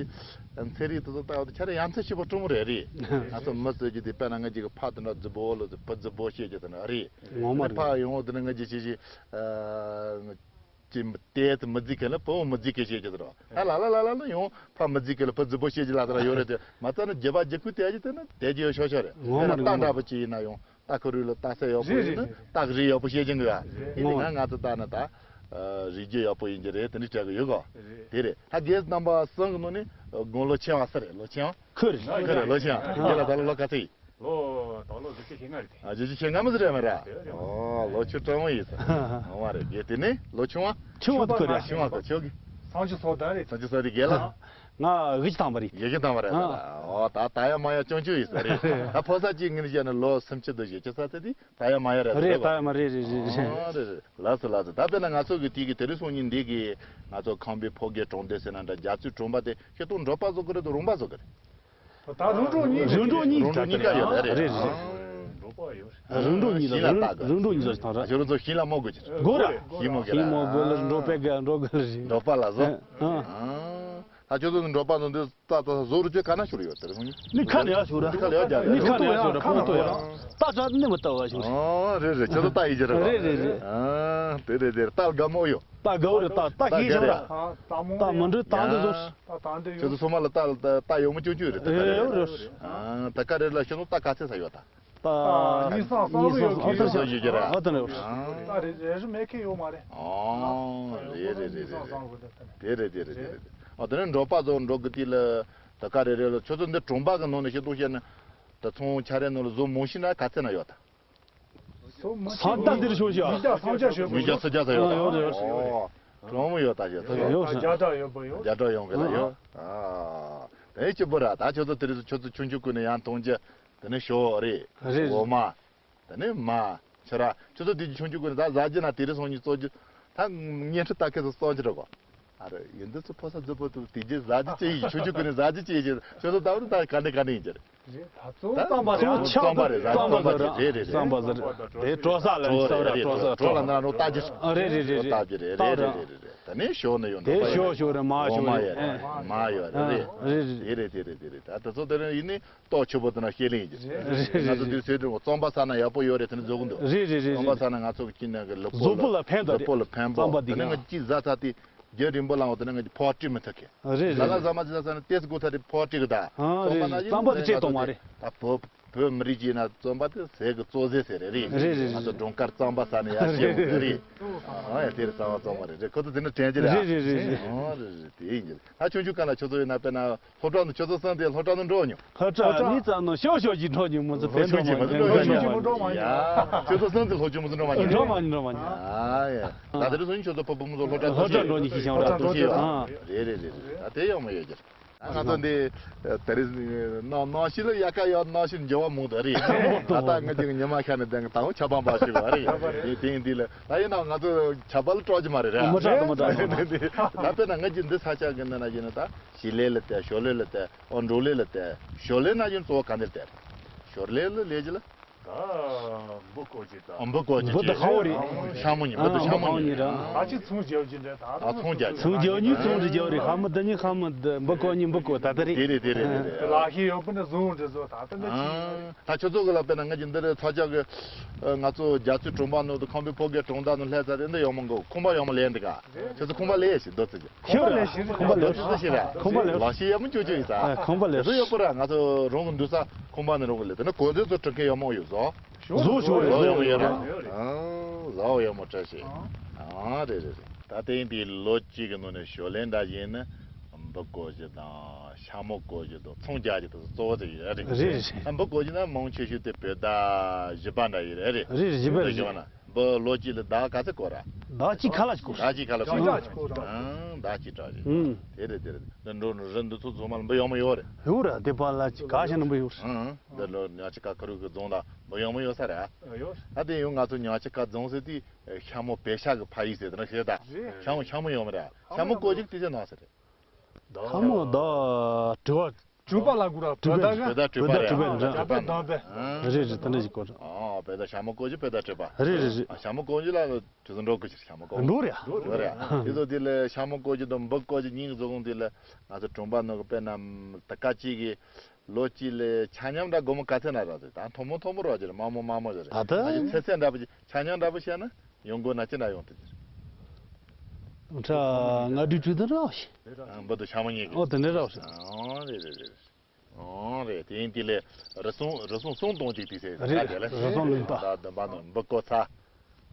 ཚན་རིག་དེ་ཚོ་ལྟ་བ་དེ་ཆ་རེ་ཡ་མཚན་ཆེ་པོ་གྲོང་མི་རེད་རེད། ང་ཚོ་མི་ཟེར་གྱི་དེ་དཔེར་ན་ང་ཅིག་གི་ཕ་དེ་འདྲ་རྫི་བོ་ལ་བུ་རྫི་བོ་བཤད་ཀྱི་དེ་འདྲ་རེད། ངོ་མ་རེད། ཕ་ཡོང་དེ་ནས་ང་ཅིག་ཅི་ཅི། ཅི་ལྟས་དེ་མི་རྫི་མཁན་ལ་བུ་མོ་མི་རྫི་མཁན་བཤད་ཀྱི་འདུག་རོ། ད་ལ་ལ་ལ་ལ་ལ་ཡང་ཕ་མི་རྫི་མཁན་ལ་བུ་རྫི་པོ་བཤད་ཀྱི་ལ་དེ་ར་ཡོད་རེད་དེ། མ་ཚད་ན་རྒྱུད་པ་རྒྱུད་སྐུད་དེ་ཡ་ཅི་དེ་ན་དེ་རྒྱུ་ཡོད་ཤོག་ཤོག་རེད། ངོ་མ་རེད། ད་ངོ་མ་འདྲ་པོ་ཅི་ཡིན་ན་ཡང་ད་ཁོ་རུ་ལ་ད་ས་ཡག་པོ་རེད་ཡིན་ན་རེད། ད་རིགས་ཡག་པོ་བཤད་ཀྱི་འདུག་ཡ། དེ་ནི་ང་ང་ཚོ་ད་ན་ད་རིགས་རྒྱུད་ཡག་པོ་ཡིན་གྱི་རེད། དེ་ནི་སྤྲད་གི་ཡོད་གོ། རེད། དེ་རེད། ད་རྒན་རྣམ་པ་གསུམ་གི་ནང་ནས་དགུང་ལོ་ཆེ་བ་སུ་རེད། ལོ་ཆེ་བ་ཁོ་རེད། ཁོ་རེད། ལོ་ཆེ་བ་རྒན་ལ་ད་ལོ་ལོ་ག་ཚོད་ཡིན། ལོ་ད་ལོ་བཞི་བཅུ་ཞེ་ལྔ་རེད་དེ། ཨ། བཞི་བཅུ་ཞེ་ལྔ་མ་ཟིག་རེད་མ་ར། དེ་རེད། ཨོ་ལོ་ཁྱོད་སྤྲང་བོ་ཡིན་ས། ཨོ་མ་རེད། དགེ་དེ་ནི་ལོ་ཆུང་བ། ཆུང་བ་དེ་ཁོ་རེད། ཆུང་བ་ཁོ་ཁྱོད་ཀྱི། སངས་རྒྱས་སོ་ད་རེད། སངས་རྒྱས་སོ་དེ་རྒན་ལ། ང་བཞི་བཅུ་ཐམ་པ་རེད། བཞི་བཅུ་ཐམ་པ་རེད་ད། ཨ། ཨོ་ད་ད་ཡ་མ་ཡ་ཅུང་ཅུང་ཡིན་ས་རེད། ད་ཕོ་གསར་གཅིག་ངེད་བཤད་ན་ལོ་སུམ་ཅུ་དང་བཞི་བཅུ་ས་ཚད་དེ་ད་ཡ་མ་ཡ་རེད། རེད། ད་ཡ་མ་རེད། རེད་རེད་རེད། ཨོ་རེད་རེད། ལགས་སོ་ལགས་སོ། ད་དཔེར་ན་ང་ཚོ་གི་དེ་གི་དེ་རིང་སང་ཉིན་འདི་གི་ང་ཚོ་ཁམས་པའི་ཕོ་རྒན་གྲོང་སྡེ་ཟེར་ན་འདྲ། རྒྱ་མཚོའི་གྲོང་པ་དེ་ཁྱེད་ཚོ་འབྲོག་པ་བཟོ་གི་རེད་དུ་རོང་པ་བཟོ་གི་རེད། ད་རོང་འབྲོག་གཉིས། རོང་འབྲོག་གཉིས། རོང་འབྲོག་གཉིས་ཀ་ཡོད་རེད། རེད་རེད། རོང་པ་ཡོད་རེད། རོང་འབྲོག་གཉིས་ལ། ཞིང་ལ་རོང་བཏགས་དགོས། རོང་འབྲོག་གཉིས་ལ་ཐང་ར། ཁྱོད་རང་ཚོ་ཞིང་ལ་རྨོ་དགོས་ཀྱི་རེད། དགོས་ར། ཞིང་རྨོ་དགོས་ལ། ཞིང་རྨོ་དགོས་ལ། འབྲོག་པའི་ག་འབྲོག་དགོས་ལ་རེད། འབྲོག་པ་ལ་བཟོ། ཨ། ད་ཁྱོད་ཚོ་འབྲོག་པ་ཚོ་འདི་ད་ད་བཟོ་རུ་ཁྱོད་ག་ན་ཤོར་ཡོད་དེ་རེད། ནི་ཁ་ལ་ཡ་ཤོར་ར། ཁ་ལ་ཡ་རྒྱ་རེད། ནི་ཁ་ལ་ཡ་ཤོར་ར། ཕུང་ཐོ་ཡ། ད་ཅག་ནི་མི་ལྟ་བ་ཤོར། ཨ་རེད་རེད། ཁྱོད་ཚོ་ད་ཡི་རྒྱུ་རེད། རེད་རེད་རེད། ཨ་དེ་རེད་དེ་རེད། ད་དགའ་མོ་ཡོད། ད་དགའ་བོ་རེད། ད་ད་ཤེས་ཤོར་ར། ད་མོ་ད་མི་འགྲོ་ད་འདི་བཟོ། ད་ད་འདི་ཁྱོད་ཚོ་ཡོད། སོ་མ་ལ་ད་ད་ཡོད་མོ་ཅུང་ཅུང་རེད། ད་ག་རེད། ཨེ་ཡོད་རེད། ཨ་ད་ག་རེད་ལ་ཤོར་ནོ་ད་ག་ཚད་ས་ཡོད་ད། ད་ཉིས་སྟོང་སོ་ཡོད་ཁྱོད་ཚོ་ཡོད་ཀྱི་ར། ཨ་ད་ནི་ཡོད། ད་རེད་རེད་རེད་མེད་ཁེ་ཡོད་མ་རེད། ཨོ་རེད་རེད་རེད་རེད། དེ་རེད་དེ་རེད་དེ་རེད། ཨ་དེ་ནས་འབྲོག་པ་ཚོ་འབྲོག་གི་དེ་ལ་ད་ག་རེ་རེད་ལ། ཁྱོད་ཚོ་འདི་གྲོང་པ་གི་ནང་ནས་ཤེས་རྟོགས་བྱས་ན་ད་ཚོང་ཆ་རེ་ནང་ལ་བཟོ་མང་ཤོས་ན་ག་ཚད་ན་ཡོད་ད། སང་ད་འདིར་ཤོག་ཤོག་ཉིས་བརྒྱ་སུམ་བརྒྱ་ཡོད་པ་ཡོད། ཉིས་བརྒྱ་སུམ་བརྒྱ་ཡོད་པ་ཡོད། ཨོ་གྲོང་མོ་ཡོད་ད་ཡོད་ད་ཡོད། ཡོད་ཡོད། རྒྱ་གྲ་ཡོད་པ་ཡོད། རྒྱ་གྲ་ཡོང་གི་ད་ཡོད། ཨ་དེ་གཅིག་པོ་ར། ད་ཁྱོད་ཚོ་དེ་རིང་ཁྱོད་ཚོ་ཆུང་ཆུང་ཀུན་ནས་ཡང་གཏོང་རྒྱུ། དེ་ནས་ཞོ་རེད། རེད་རེད། འོ་མ། དེ་ནས་མ། ཁྱོད་ར་ཁྱོད་ཚོ་དེ་ཆུང་ཆུང་ཀུན་ནས་ད་ཟ་རྒྱུ་ན་དེ་རིང་སང་ཉིན་བཙོ་རྒྱུ། ད་བརྙན་འཕྲིན་ལྟ་མཁན་ཚོ་བསམ་གྱི་རེད་གོ། ཨ་རེ་ཡིན་འདི་ཚོ་ཕོ་གསར་རྫིག་པོ་འདུག་དེ་རྗེས་ཟ་རྒྱུ་ཅི་ཡིན། ཆུང་ཆུང་ཀུན་ནས་ཟ་རྒྱུ་ཅི་ཡིན། ཁྱོད་ཚོ་ད་བར་ད་ག་འདྲ་ག་འདྲ་ཡིན་གྱི་རེད། རེད་ད་ཚོ་རྩམ་པ་རེད། རྩམ་པ་རེད། རྩམ་པ་རེད། རེད་རེད་རེད། རྩམ་པ་ཟེར་དེ་གྲོ་ས་ལ་གྲོ་ས་ར། གྲོ་ས་གྲོ་ལ་ན་རོ་ལྟ་རྒྱུ། ཨ་རེད་རེད་རེད་རེད། ལྟ་རྒྱུ་རེད། རེད་རེད་རེད་རེད། ད་ནི་ཞོ་ནི་ཡོད། དེ་ཞོ་ཞོ་རེད། མ་ཞོ་མ་རེད། ཡོད་རེད། མ་ཡོད་རེད། ཨ་རེད། རེད་རེད། དེ་རེད་དེ་རེད་དེ་རེད། ད་དེ་ཚོ་དེ་རིང་ཡིན་ནི་ལྟོ་ཆུ་བོ་དེ་ན་ཤེས་ལེ་ཡིན་གྱི་རེད། རེད་རེད། ང་ཚོ་དུས་ཚོད་དུ་རྩམ་པ་ཟ་ན་ཡག་པོ་ཡོད་རེད། དེ་ནི་བཟོ་གི་འདུག་རེད་རེད་རེད། རྩམ་པ་ཟ་ན་ང་ཚོ་གི་ཁྱི་ནང་གི་ལུས་པོ་ལ། གཟུགས་པོ་ལ་ཕན་ཐོགས་རེད། གཟུགས་པོ་ལ་ཕན་པོ། རྩམ་པ་དེ་ནི་ང་གཅིག་ཟ་ཚར་དུས་རྒྱུན་རིང་པོ་ལའང་དེ་ནི་ང་ཕོ་བ་སྐྲུན་མི་ཐུབ་མཁན། རེད་རེད། ལ་ལ་ཟ་མ་ཟ་ས་ནི་ཏེས་དགོས་ཐ་རེ་ཕོ་བ་སྐྲུན་གི་ད། ཨ་རྩམ་པ་རེད་ན་རེད། ཡིན་རྩམ་པ་དེ་ང་ཚོ་བྱས་གཏོང་བ་རེད། ད་བོད་བོད་མི་རིགས་ཀྱི་ན་རྩམ་པ་དེ་ཟས་ཀྱི་གཙོ་ཟས་ཟེར་རེད། རེད་རེད། ང་ཚོ་སྒྲུང་དཀར་རྩམ་པ་ཟ་ནས་ཡར་ཤེས་དགོས་རེད། ཨ་ཡ་དེ་རེད། རྩམ་པ་རྩམ་པ་རེད། རེད། ཁོ་ཚོ་དེ་ནི་དྲན་གྱི་རེད། རེད་རེད་རེད་རེད། ཨ་རེད་རེད། དེ་ཡིན་གྱི་རེད། ད་ཆུང་ཆུང་སྒང་ལ་ཁྱོད་ཚོ་ཡིན་ན་དཔེར་ན། སློབ་གྲྭ་ནང་ཁྱོད་ཚོ་གསུམ་དེ་སློབ་གྲྭ་ནང་འགྲོ་མྱོང་། སློབ་གྲྭ་ནི་ཙམ་ནང་ཤོག་ཤོག་ཅིག་འགྲོ་མྱོང་། མི་ཚོ་ཕན་ཐོགས་མ་ཉོ། ཤོག་ཅིག་མི་འགྲོ་མྱོང་། ཡ། ཁྱོད་ཚོ་གསུམ་དེ་སློབ་ཆུང་མི་ཚོ་འགྲོ་མ་མྱོང་། འགྲོ་མ་མྱོང་། འགྲོ་མ་མྱོང་། ཨ་ཡ། ད་དེ་རིང་སང་ཉིན་ཁྱོད་ཚོ་ཕ་བུ་མོ་ཚོ་སློབ་གྲྭ་སློབ་གྲྭ་འགྲོ་མྱོང་ཤི་ཤང་ར། སློབ་གྲྭ་འགྲོ་མྱོང་། ཨ། རེད་རེད་རེད་རེད། ད་དེ་ཡག་མོ་ཡོད་ཀྱི་རེད། ང་ཚོ་འདི་དེ་རིང་ནང་ནང་ཤི་ལ་ཡ་ཀ་ཡ་ནང་ཤི་འགྱུར་བ་མང་དུ་རེད། ད་ལྟ་ང་ཅིག་ཉི་མ་ཤར་ནས་བསྡད་ང་ད་འོང་ཆབ་འབག་ཤི་བ་རེད། དེ་དེང་འདི་ལ་ད་ཡིན་ན་ང་ཚོ་ཆབ་འབག་ལ་སྤྲོ་གི་མ་རེད་ར། མི་སྤྲོ་མི་སྤྲོ། ད་དཔེར་ན་ང་ཅིག་འདི་ས་ཆ་གི་ནང་ན་ཡིན་ན་ད། ཞི་ལི་ལ་བལྟས། ཞོ་ལི་ལ་བལྟས། ཨོ་འབྲོག་ལི་ལ་བལྟས། ཞོ་ལི་ན་ཡིན་གཙོ་བོ་ག་འདིར་བལྟས། ཞོ་ལི་ལ་ལས་ཀྱི་ལ། ད་འབུ་རྐོ་ཅིག་དང་། ཨ་འབུ་རྐོ་ཅིག་འབུ་དང་ཤ་མོ་རེད། ཤ་མོ་གཉིས། འབུ་དང་ཤ་མོ་གཉིས་ར། ད་ཅི་ཚོང་རྒྱག་རྒྱུ་འདྲ་ད། ཨ་ཚོང་རྒྱག་རྒྱུ། ཚོང་རྒྱག་ཉིན་ཚོང་རེ་རྒྱག་རེད། ཧ་མི་ད་ཉིན་ཧ་མི་ད་འབུ་རྐོ་ཉིན་འབུ་རྐོ་ད་ད་རེད། དེ་རེད་དེ་རེད་དེ་རེད། ལག་ཤེས་ཡོད་པ་ནི་བཟུང་འདྲ་བཟོ་ད་ད་འདྲ་ཅི། ད་ཁྱོད་ཚོ་གི་ལ་དཔེར་ན་ང་གི་འདི་རེད་ཚ་ཅག་གི། ང་ཚོ་རྒྱ་མཚོའི་གྲོང་པ་ནང་དུ་ཁམས་པའི་ཕོ་རྒན་གྲོང་རྡལ་ནང་སླེབས་ཚར་དེ་འདི་ཡོང་མི་འགོ་ཁང་པ་ཡོང་མི་ལེན་འདི་ག་ཁྱོད་ཚོ་ཁང་པ་ལས་ཤིག་རྡོ་རྩི་རྒྱུ། ཁང་པ་ལས་ཤིག་ཁང་པ་ལས་ཤིག་ཁང་པ་ལས་ཤིག་ར། ཁང་པ་ལས། ལག་ཤེས་ཡག་མོ་ཅོ་ཅོ་ཡིན་ས། ཨ། ཁང་པ་ལས། དེ་ཚོ་ཡོད་པ་ར། ང་ཚོ་རང་གི་འདུག་ས་ཁང་པ་ནས་རང་གི་ལས། དེ་ནི་གོ་དེ་ཚོ་གྲུ་ཁེ་ཡག་མོ་ཡོད་བཟོ། བཟོ་ཞོར་བཟོ་ཡག་མོ་ཡོད་ར། ཨ། བཟོ་ཡག་མོ་བཀྲ་ཤིས། ཨ། རེད་རེད་རེད། ད་ལྟའི་འདི་ལོ་གཅིག་གི་ནང་ནས་ཞོ་ལེན་འདྲ་ཡིན་ན་འབུ་རྐོ་རྒྱུ་དང་ཤ་མོ་རྐོ་རྒྱུ་དང་ཚོང་རྒྱག་རྒྱུ་དེ་ཚོ་གཙོ་བོ་དེ་ཡོད་རེད། རེད་རེད། ཨ། འབུ་རྐོ་རྒྱུ་ན་མང་ཆེ་ཤོས་དེ་བོད་ཟླ་བཞི་པ་འདྲ་ཡོད་རེད། རེད་རེད། བཞི་པ་རེད། བཞི་པ་ན། འབུ་ལོ་གཅིག་ལ་ཟླ་ག་ཚོད་རྐོ་ར། ཟླ་གཅིག་ཁ་ལ་ཅིག་རྐོ་ར། ཟླ་གཅིག་ཁ་ལ་རྐོ་ར། ཟླ་གཅིག་རྐོ་ར། ཨང་། ཟླ་གཅིག་རྐོ་ར། ཨང་། དེ་རེད་དེ་རེད། འདི་འགྲོ་ནོ་རི་འདི་ཚོ་ཚང་མ་ལ་འབུ་ཡག་མོ་ཡོད་རེད། ཡོད་ར། དེ་པ་ལ་ཅིག་ག་ཤ་ན་འབུ་ཡོད་རེད། ཨང་། འདི་ལོ་ཉག་ཆུ་ཁ་ཁ་རུ་གི་རྫོང་ལ་འབུ་ཡག་མོ་ཡོད་ས་རེད། ཡོད། ཨ་དེ་ཡང་ང་ཚོ་ཉག་ཆུ་ཁ་རྫོང་ཟེར་དུས་ཤ་མོ་བེ་ཤ་གི་ཕ་ཡུལ་ཟེར་དེ་ན་ཤེས་ད། རེད། ཤ་མོ་ཤ་མོ་ཡོད་མ་རེད། ཤ་མོ་རྐོ་རྒྱུ་དེ་ཚོ་ནང་ས་རེད། ཤ་མོ་ད་དྲི་བ། གྲུ་པ་ལ་གུ་ར་བོད་ཟླ་ག་བོད་ཟླ་གྲུ་པ་རེད། བོད་ཟླ་གྲུ་པ་རེད། རེད་རེད། ད་འདྲ་ཞིག་གོ་ར། ཨ། བོད་ཟླ་ཤ་མོ་རྐོ་རྒྱུ་བོད་ཟླ་གྲུ་པ། རེད་རེད་རེད། ཨ། ཤ་མོ་རྐོ་རྒྱུ་ལ་དུས་ཚོད་འགྲོ་དགོས་ཤིག་ཤ་མོ་རྐོ་འགྲོ་རེད། འགྲོ་རེད། དེ་ཚོ་དེ་ལ་ཤ་མོ་རྐོ་རྒྱུ་དང་འབུ་རྐོ་རྒྱུ་གཉིས་ཀྱི་རྫོང་དེ་ལ་ང་ཚོ་གྲོང་པ་ནང་གི་དཔེར་ན་ད་ཀ་གཅིག་གི་ལོ་གཅིག་ལ་ཆ་མཉམ་འདྲ་སྒོར་མོ་ག་ཚད་ན་རག་ཟེར། ད་མཐོ་མོ་མཐོ་མོ་རག་རྒྱུ་རེད། དམའ་མོ་དམའ་མོ་རེད། ད་ད་ང་ཚོ་ཚེ་ཚད་འདྲ་པོ་ཅིག་ཆ་མཉམ་འདྲ་པོ་བཤད་ན་ཡོང་སྒོ་ན་ཅི་འདྲ་ཡོང་ཐུབ་ཀྱི་རེད། ཁྲ་ང་དུས་དུས་དུ་ར་ཞིག་ཨ། འབུ་དུ་ཤ་མོ་གཉིས་ཀྱི། ཨོ་དེ་འདྲ་ར་ཞིག་ཨང་རེད་རེད་རེད། ཨང་རེད། དེ་ཡིན་དེ་ལས་རི་སོང་རི་སོང་སུམ་སྟོང་ཅིག་དེ་ཟེར་རེད། ད་དེ་ལ་རི་སོང་ལུང་པ། ད་བདུན་པ་ནང་འབུ་ཀོ་ཚ།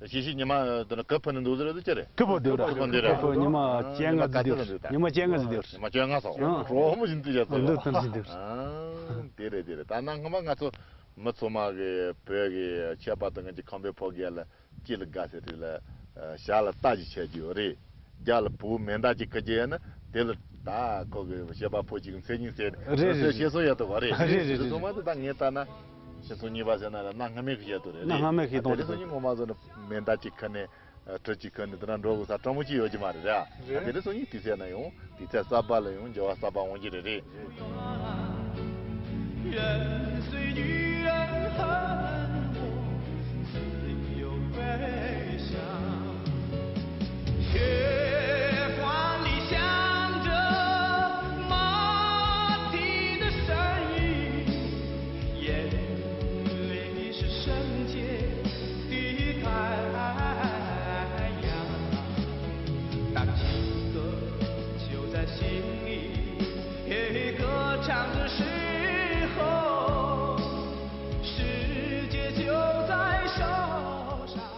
ད་ཤི་ཤི་ཉི་མ་དེ་ན་ག་ཕུ་ནི་འདུག་ཟེར་རེད་ཅི་རེད། ཁི་པོ་འདུག་ར། ཁི་པོ་འདུག་ར། ཁི་པོ་ཉི་མ་བཅོ་ལྔ་ཟིག་འདུག་ཉི་མ་བཅོ་ལྔ་ཟིག་འདུག་ཉི་མ་བཅོ་ལྔ་སོང་། ཨང་། གྲོགས་མོ་བཞིན་དུ་བྱས་སོང་། འདུག་ཐུན་བཞིན་འདུག་ཨང་། དེ་རེད་དེ་རེད། ད་ནང་སྔ་མ་ང་ཚོ་མི་ཚང་མ་གི་བོད་ཀྱི་ཆོས་པ་དང་ང་ཚོ་ཁམས་པའི་ཕོ་རྒྱས་ལ་སྐྱིད་ལ་དགའ་ཟེར་དུས་ལ་ཞྭ་ལ་རྟ་ཞིག་བྱས་རྒྱུ་རེད། རྒྱ་ལ་བུ་མེ་མདའ་ཅིག་ཁུར་རྒྱུ་ཡིན་ན་དེ་ལ་ད་ཁོ་གི་ཆོས་པ་ཕོ་གཅིག་མཚན་ཉིད་ཟེར་རེད་རེད། ཤེས་སོ་ཡོད་དོ་ག་རེད། རེད་རེད་རེད། དེ་ཚང་མ་དེ་ད་ངས་ལྟ་ན་ཁྱེད་ཚོ་གཉིས་པ་ཟེར་ན་ལ་གནའ་སྔ་མོའི་གི་བཤད་དོ་རེད། གནའ་སྔ་མོའི་གི་དེ་དོན་ཚོ་གཉིས་ངོ་མ་བཟོ་ན་མེ་མདའ་ཅིག་ཁུར་ནས། ཨ། གྲུ་གཅིག་ཁུར་ནས་དེ་ན་འགྲོ་དགོས་ས་སྤྲང་མོ་ཅིག་ཡོད་ཀྱི་མ་རེད་ར། རེད། དེ་རིང་སང་ཉིན་དུས་ཚོད་ན་ཡང་དུས་ཚོད་གསར་པ་ལ་ཡང་འགྱུར་བ་གསར་པ་འོང་གི་རེད། རེད།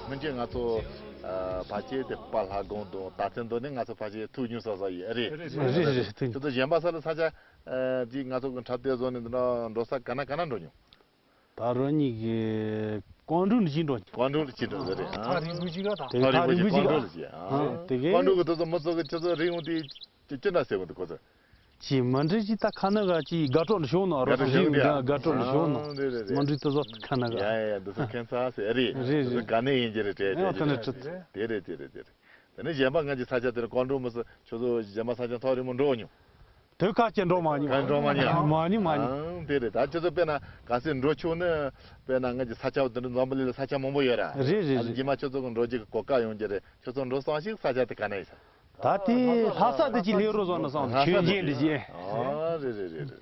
སྔོན་ཆད་ང་ཚོ་ཨ་ཕལ་ཆེར་དེ་པ་ལྷ་སྒང་དང་ད་ཐེངས་འདི་ནས་ང་ཚོ་ཕལ་ཆེར་ཐུག་མྱོང་ས་ས་ཡིན་རེད། རེད་རེད་རེད། ཁྱོད་ཚོ་གཞན་པ་ས་ལ་ས་ཆ་ཨ་ཅིག་ང་ཚོ་གི་འཁྲབ་སྟོན་བཟོ་ནས་འདི་འདྲ་འགྲོ་ས་ག་ན་ག་ན་འགྲོ་མྱོང་། ད་རང་ཉིད་ཀྱི་ཀོང་ཀྲུག་ནས་ཅིག་འགྲོ། ཀོང་ཀྲུག་ལ་ཅིག་འགྲོ་ཟེར་རེད། ཐག་རིང་པོ་ཅིག་ག་ད། ཐག་རིང་པོ་ཅིག་ཀོང་ཀྲུག་ལ་ཅིག་ཨ། དེ་གས། ཀོང་ཀྲུག་གི་དེ་ཚོ་མི་ཚོ་གི་ཁྱོད་ཚོ་རིང་པོ་དེ་ཅི་ཅི་འདྲ་ཟེར་གི་འདུག་ཁོ་ཚོ། ཅིག་མ་འདྲི་ཅིག་ད་ཁ་ན་ག་ཅིག་དགའ་སྤྲོ་ལ་ཞོག་ནོ་རོ་ས་ཞིག་དགའ་སྤྲོ་ལ་ཞོག་ནོ། རེད་རེད་རེད། མ་འདྲི་དེ་ཚོ་ཁ་ན་ག་ཡ་ཡ་ཡ། འདི་ཚོ་ཁྱད་མཚར་ཟེར་རེད། རེད་རེད། དགའ་ནས་ཡིན་གྱི་རེད་དྲན་གྱི་རེད། དེ་རེད་དེ་རེད་དེ་རེད། དེ་ནས་གཞན་པ་ང་ཚོའི་ས་ཆ་དེར་ཀོང་ཀྲུག་མི་སྲིད་ཁྱོད་ཚོ་གཞན་པ་ས་ཆ་ཐག་རིང་མོ་འགྲོ་མྱོང་། དེ་ཁ་ཅན་འགྲོ་མ་མྱོང་། ཁ་འགྲོ་མ་མྱོང་། མ་མྱོང་མ་མྱོང་། ཨང་། དེ་རེད། ད་ཁྱོད་ཚོ་དཔེར་ན་ག་ཚོད་འགྲོ་ཆོག་ནི། དཔེར་ན་ང་ཚོའི་ས་ཆ་དེ་འདྲ་འཛམ་བུ་གླིང་ལ་ས་ཆ་མང་པོ་ཡོད་ར། རེད་རེད་རེད། རྗེས་མ་ཁྱོད་ཚོ་གི་འགྲོ་རྒྱུ་གི་གོ་སྐབས་ཡོང་རྒྱུ་རེད། ཁྱོད་ཚོ་འགྲོ་སོང་ཞིག་ས་ཆ་དེ་ག་ན་ཡིན་ས། ད་དེ་ལྷ་ས་དེ་ཅིག་སླེབས་རོགས་བཟོ་ན་བསམ། ལྷ་ས་ཆོས་དེ་འབྱེད་འདི་ཅིག་ཨ་རེད་རེད་རེད་རེད།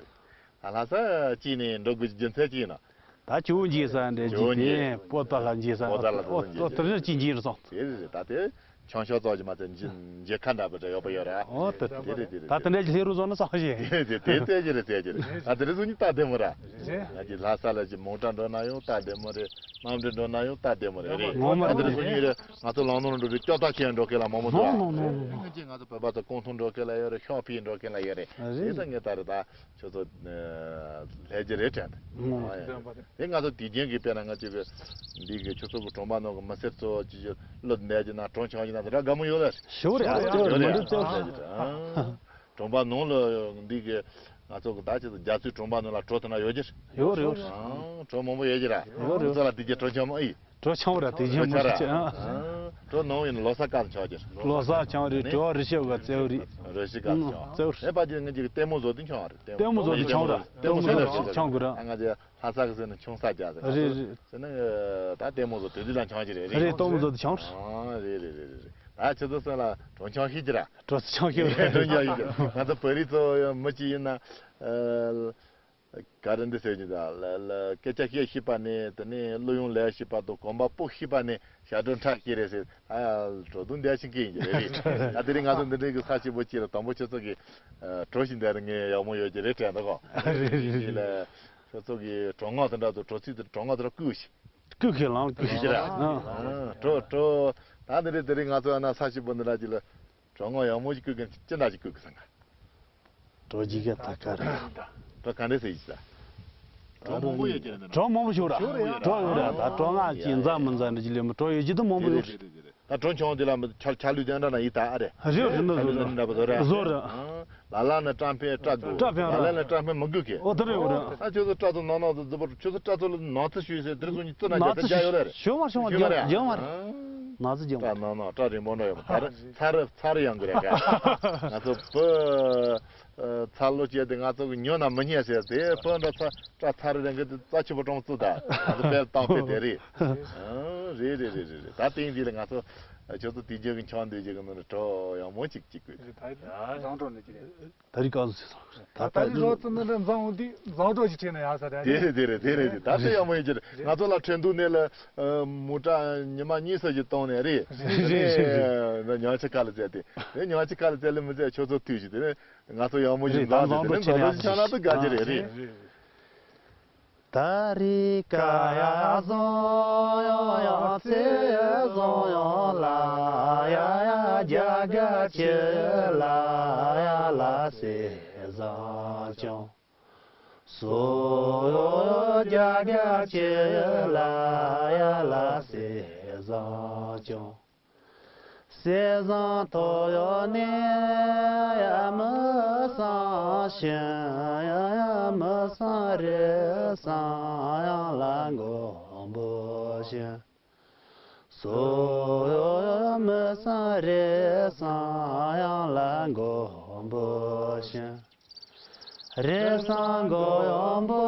ད་ལྷ་ས་ཅིག་ནས་འགྲོ་དགོས་རྒྱུ་མཚན་ཅིག་ཡིན་ན། ད་ཇོ་བོ་མཇལ་ས་འདྲ་ཅིག་ཇོ་བོ་དེ་མཇལ། པོ་ཏཱ་ལ་མཇལ་ས། པོ་ཏཱ་ལ་ཨོ་ཏོ་དེ་རིང་ཅིག་མཇལ་རུ་སོང་། དེ་རེད་རེད། ད་དེ་ཆང་ཤོག་ཙོག་ཅིག་མ་ཚད་མཇལ་མཇལ་ཁ་འདྲ་པོ་འདྲ་ཡོད་པ་ཡོད་ར། ཨོ་ཏོ་དེ་རེད་དེ་རེད། ད་དེ་འདྲ་ཅིག་སླེབས་རོགས་བཟོ་ན་བསམ་ཞེས། དེ་དེ་དེ་རྩེ་གྱི་རེད་རྩེ་གྱི་རེད། ད་དེ་རིང་སང་ཉིན་སྟབས་བདེ་མོ་ར། རེད། ང་གི་ལྷ་ས་ལ་ཅིག་མོ་ཊ་འགྲོ་ན་ཡང་སྟབས་བདེ་མོ་རེད། གནམ་གྲུ་འགྲོ་ན་ཡང་སྟབས་བདེ་མོ་རེད། རེད། ངོ་མ་ད་དེ་རེད། རིང་སང་ཉིན་རེད། ང་ཚོ་ལམ་ནང་འགྲོ་དུས་ལྕགས་ཐག་ཆད་འགྲོ་མཁན་ལ་མང་པོ་འདུག་ཨ། ནོ་ནོ་ནོ་ནོ། ང་ཚོ་བོད་པ་ཚོ་ཀོང་ཐུང་འགྲོ་མཁན་ལ་ཡོད་རེད། ཤོག་ཕིས་འགྲོ་མཁན་ལ་ཡོད་རེད། རེད། དེ་ད་ངས་ད་རེད་ད། ཁྱོད་ཚོ་ལྷས་ཀྱི་རེད་དྲན་ཏེ། ཨོ་ཡ། དེ་ང་ཚོ་དུས་རྒྱུན་གྱི་དཔེར་ན་ང་ཚོ་གི་འདི་གི་ཁྱོད་ཚོ་གི་གྲོང་པ་ནང་གི་མི་སེར་ཚོ་ཅི་ཅི་བློ་གནས་ཀྱི་ན་གྲོང་ཆོག་ཀྱི་ན་དེ་འདྲ་དགའ་མོ་ཡོད་ལ། ཞོ་རེད་ཨ། ཡོད་རེད། མི་འདུག་ཨ། ཚེ་ཨ། གྲོང་པ་ནང་ལ་འདི་གི་ང་ཚོ་གི་ད་ཁྱོད་ཚོ་རྒྱ་མཚོའི་གྲོང་པ་ནང་ལ་གྲོ་དེ་འདྲ་ཡོད་ཀྱི་རེད། ཡོད་རེད་ཡོད་རེད། ཨ། གྲོ་མང་པོ་ཡོད་ཀྱི་ར། ཡོད་རེད། ཁྱོད་ཚོ་ལ་དེ་གི་གྲོ་ཆོག་མ་ཨི། གྲོ་ཆང་ར་དེ་བཞིན་མི་ཆགས་ཨ། གྲོ་ནང་ཡིན་ལོ་གསར་སྐབས་ཆོག་རྒྱུ། ལོ་གསར་ཆང་རེད། དྲོ་རི་ཤབ་ག་ཙེའུ་རི། རི་ཤི་ག་ཆོག་ཙེའུ་རི། ཨེ་པ་ཅི་ང་ཅིག་ལྟད་མོ་བཟོ་དུས་ཆང་རེད། ལྟད་མོ་བཟོ་དུས་ཆང་ར། ལྟད་མོ་བཟོ་དུས་ཆང་གི་ར། ང་ཅི་ལྷ་ས་གི་ཟེར་ན་ཆུང་ས་རྒྱ་ཟེར། རེད་རེད། ཟེར་ན་ད་ལྟད་མོ་བཟོ་དུས་དུས་ལ་ཆང་ཅི་རེད་རེད། རེད། ལྟད་མོ་བཟོ་དུས་ཆང་རེད། ཨ་རེད་རེད་རེད་རེད། ད་ཁྱེད་ཚོ་སེམས་ལ་གྲོ་ཆང་ཤི་ཅི་ར། གྲོ་ཆང་ཤི་རེད། གྲོ་ཆང་ཤི་ཅི། ང་ཚོ་བོད་རིགས་ཚོ་མི་གཅིག་ཡིན་ན། ག་རེ་འདི་ཟེར་གྱི་འདུག་ལ་ལ་སྐད་ཆ་བཤད་ཤེས་པ་ནས་དེ་ནས་གླུ་དབྱངས་ལེན་ཤེས་པ་དང་གོམ་པ་སྤོ་ཤེས་པ་ནས་ཞབས་བྲོ་འཁྲབ་ཤེས་རེད་ཟེར། ཨ་ཡ་གྲོ་དུང་འདེད་ཤེས་མཁན་ཡིན་གྱི་རེད་རེད། ཨ་དེ་རིང་ང་ཚོ་འདི་འདྲའི་གི་ས་ཆེན་པོ་གཅིག་ལ་དང་པོ་ཁྱོད་ཚོ་གི་གྲོ་ཞིག་འདེད་རེ་ངས་ཡག་མོ་ཡོད་ཀྱི་རེད་དྲན་འདུག་གོ། རེད་རེད་རེད། ལ་ཁྱོད་ཚོ་གི་གྲོ་སྔགས་དེ་འདྲ་དང་གྲོ་ཚིག་དེ་གྲོ་སྔགས་དེ་འདྲ་བརྐུས་ཤིག་བརྐུས་ཤིག་ལང་བརྐུས་ཤིག་ར། གྲོ་གྲོ་ད་འདི་རེད། དེ་རིང་ང་ཚོ་ཨ་ན་ས་ཆེན་པོ་འདི་འདྲ་གཅིག་ལ་གྲོ་སྔགས་ཡག་མོ་ཞིག་བརྐུས་མཁན་ཅི་འདྲ་ཞིག་བརྐུས་གི་སང་ག་གྲོ་ཇི་ག་ད་ག་རེད། གྲོ་ག་འདྲ་ཟེར་ཡིན་ས། གྲོ་མང་པོ་ཡོད་ཀྱི་རེད། གྲོ་མང་པོ་ཞིག་ར། གྲོ་ཡོད་ར། ད་གྲོ་ང་ཅི་འཛའ་མི་འཛའ་འདྲ་ཅིག་ལས་མི་གྲོ་ཡོད་ཀྱི་དུ་མང་པོ་ཡོད་རེད། ད་གྲོ་ཆུང་དེ་ལ་ཆ་ཆ་ལུས་དེ་འདྲ་ན་ཡིད་ད་ཨ་རེད། རེད་རེད། འདྲ་བཟོ་ར། བཟོ་ར། ལ་ལ་ན་སྐྲ་འཕེན་སྐྲ་དགོས། སྐྲ་འཕེན་ར། ལ་ལ་ན་སྐྲ་འཕེན་མི་དགོས་གི། ཨོ་དེ་རེད་ཡོད་ར། ཨ་ཁྱོད་ཚོ་སྐྲ་ཚོ་ནག་ནག་ཚོ་རྫི་པོ་ཁྱོད་ཚོ་སྐྲ་ཚོ་ལ་ནག་ཚི་ཞུས་ཟེར་དེ་རིང་ཚོ་ཉིད་ཚོ་ན་རྒྱ་ཚ་རྒྱ་ཡོད་ར་རེད། ཞོ་མ་ཞོ་མ་རྒྱ་མ་རེད། རྒྱ་མ་རེད། ནག་ཚི་རྒྱ་མ་རེད། སྐྲ་ནག་ནག་སྐྲ་རིང་པོ་འདྲ་ཡོད་མ་ད་རེད། ཚ་རུ་ཚ་རུ་ཡང་གི་རེད་ག་ང་ཚོ་བུ། ཚ་ལོ་བྱས་ཏེ་ང་ཚོ་གི་ཉོ་ན་མི་ཉན་ཟེར་ཏེ་བུ་འདྲ་ཚ་སྐྲ་ཚ་རུ་རེད་གི་དེ་རྩ་ཆེ་པོ་གྲོང་བཙུགས་ད་ང་ཚོ་དཔེ་བཏང་དཔེ་དེ་རེད། རེད་རེད་རེད་རེད་རེད། ད་དེང་འདི་ལ་ང་ཚོ་ཁྱོད་ཚོ་དེ་རྒྱུ་གི་འཆང་འདོད་རྒྱུ་གི་ནང་ལ་གྲོགས་ཡག་མོ་ཅིག་ཅིག་དགོས། ད་ཡིན་ན་བཟང་གྲོགས་ནི་ཅི་རེད། ད་རིག་ག་ཟེར་སོང་། ད་ད་ད་རིག་རོགས་ཚོ་ནི་འདྲ་འཛང་འོང་དུས་བཟང་གྲོགས་ཅིག་ཁྲིད་ན་ཡག་ས་རེད། དེ་རེད་དེ་རེད་དེ་རེད་དེ། ད་དེ་ཡག་མོ་ཡིན་གྱི་རེད། ང་ཚོ་ལ་ཁྲིན་ཏུའུ་ནས་ལ་མོ་ཊ་ཉི་མ་གཉིས་ཙམ་ཞིག་གཏོང་ནས་རེད། རེད་རེད་རེད། ཉང་ཆི་ཁ་ལ་བཙལ་ཏེ་དེ་ཉང་ཆི་ཁ་ལ་བཙལ་ལ་མི་བཙལ་ཁྱོད་ཚོ་དུས་ཞིག་དེ་ནས་ང་ཚོ་ཡག་མོ་ཞིག་རེད། ད་འཛང་འཛང་འདོད་ཆེ་ན་ཡག་ཆ་ན་དུ་དགའ་གི་རེད་རེད། ད་རེས་ཀ་ཡ་བཟང་ཡང་ཡང་ཚེ་བཟང་ཡང་ལ་ཡ་ཡ་རྒྱ་ག་ཆེ་ལ་ཡ་ལ་སེ་བཟང་ཀྱང་། སོ་ཡོ་ཡོ་རྒྱ་ག་ཆེ་ལ་ཡ་ལ་སེ་བཟང་ཀྱང་། སེ་བཟང་ཐོ་ཡོ་ནེ་ཡ་མི་སང་ཤིང་ཡ་ཡ་མི་སང་རེ་སང་ཡང་ལ་མགོན་པོ་ཤིང་། སོ་ཡོ་ཡོ་མི་སང་རེ་སང་ཡང་ལ་མགོན་པོ་ཤིང་། རེ་སང་མགོ་ཡོང་པོ་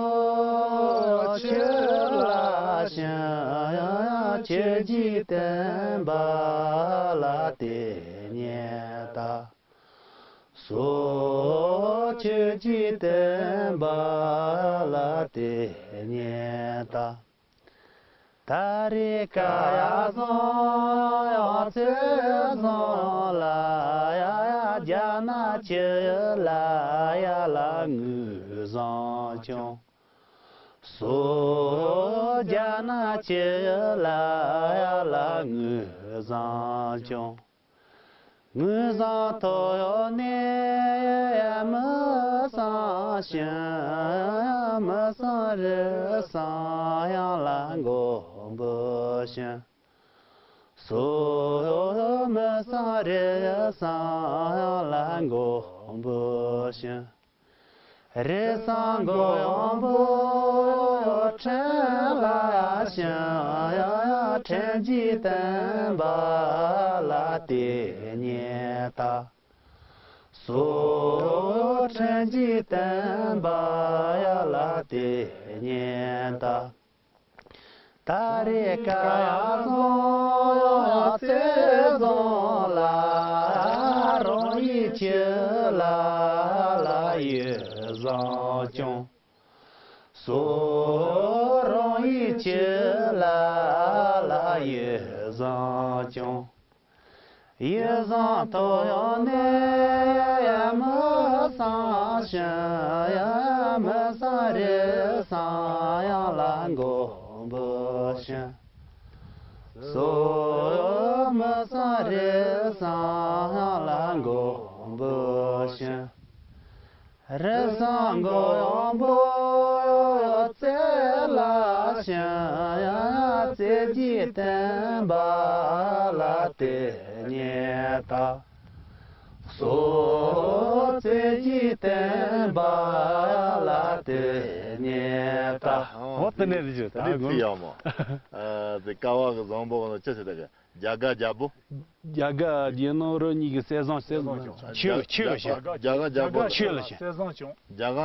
ཆོས་ལ་ཞིང་ཡང་ཡང་ཆོས་ཀྱི་བསྟན་པ་ལ་དེ་ཉེ་ད། སོ་ཆོས་ཀྱི་བསྟན་པ་ལ་དེ་ཉེ་ད། ད་རེས་ཀ་ཡ་བཟང་ཡང་ཚེ་བཟང་ལ་ཡ་ཡ་རྒྱ་ན་ཆེ་ལ་ཡ་ལ་ངུ་བཟང་ཀྱང་། སོ་རྒྱ་ན་ཆེ་ལ་ཡ་ལ་ངུ་བཟང་ཀྱང་། ངུ་བཟང་ཐོ་ཡོ་ནེ་མི་སང་ཤིང་མི་སང་རེ་སང་ཡང་ལ་མགོན་པོ་ཤིང་། སོ་མི་སང་རེ་སང་ཡང་ལ་མགོན་པོ་ཤིང་། རེ་སང་མགོ་ཡོང་པོ་ཁྲིམས་ལ་ཞིང་ཡང་ཡང་ཁྲིམས་ཀྱི་བསྟན་པ་ལ་དེ་ཉེ་ད། སོ་ཁྲིམས་ཀྱི་བསྟན་པ་ཡ་ལ་དེ་ཉེ་ད། ད་རེས་ཀ་ཡ་བཟང་ཡང་ཚེ་བཟང་ལ་རང་ཡི་ཆེ་ལ་ལ་ཡི་བཟང་ཀྱང་། སོ་རང་ཡི་ཆེ་ལ་ལ་ཡི་བཟང་ཀྱང་། ཡི་བཟང་ཐོ་ཡོ་ནེ་ཡ་མི་སང་ཤིང་ཡ་མི་སང་རེ་སང་ཡང་ལ་མགོན་པོ་ཤིང་། སོ་མི་སང་རེ་སང་ཡང་ལ་མགོན་པོ་ཤིང་། རེ་སང་མགོ་ཡོང་པོ་ཡོ་ཚེ་ལ་ཞིང་ཡ་ཚེ་ཀྱི་བསྟན་པ་ལ་དེ་ཉེ་ད། སོ་ཚེ་ཀྱི་བསྟན་པ་ལ་དེ་ཉེ་ད། འོ་དེ་ནས་རེད་ད་ནི་ཚིག་ཡག་མོ། ཨ་དེ་ཀ་བ་གི་བཟང་པོ་གི་ཅི་ཟེར་ད་གི། རྒྱ་ག་རྒྱལ་པོ། རྒྱ་ག་རྒྱལ་ནོར་རོ་གཉིས་ཀྱི་གསེར་བཟང་གསེར་བཟང་ཆུ་ཆུ་ཞེས། རྒྱ་ག་རྒྱལ་པོ། ཆུ་ལ་ཞེས། གསེར་བཟང་ཆུ། རྒྱ་ག་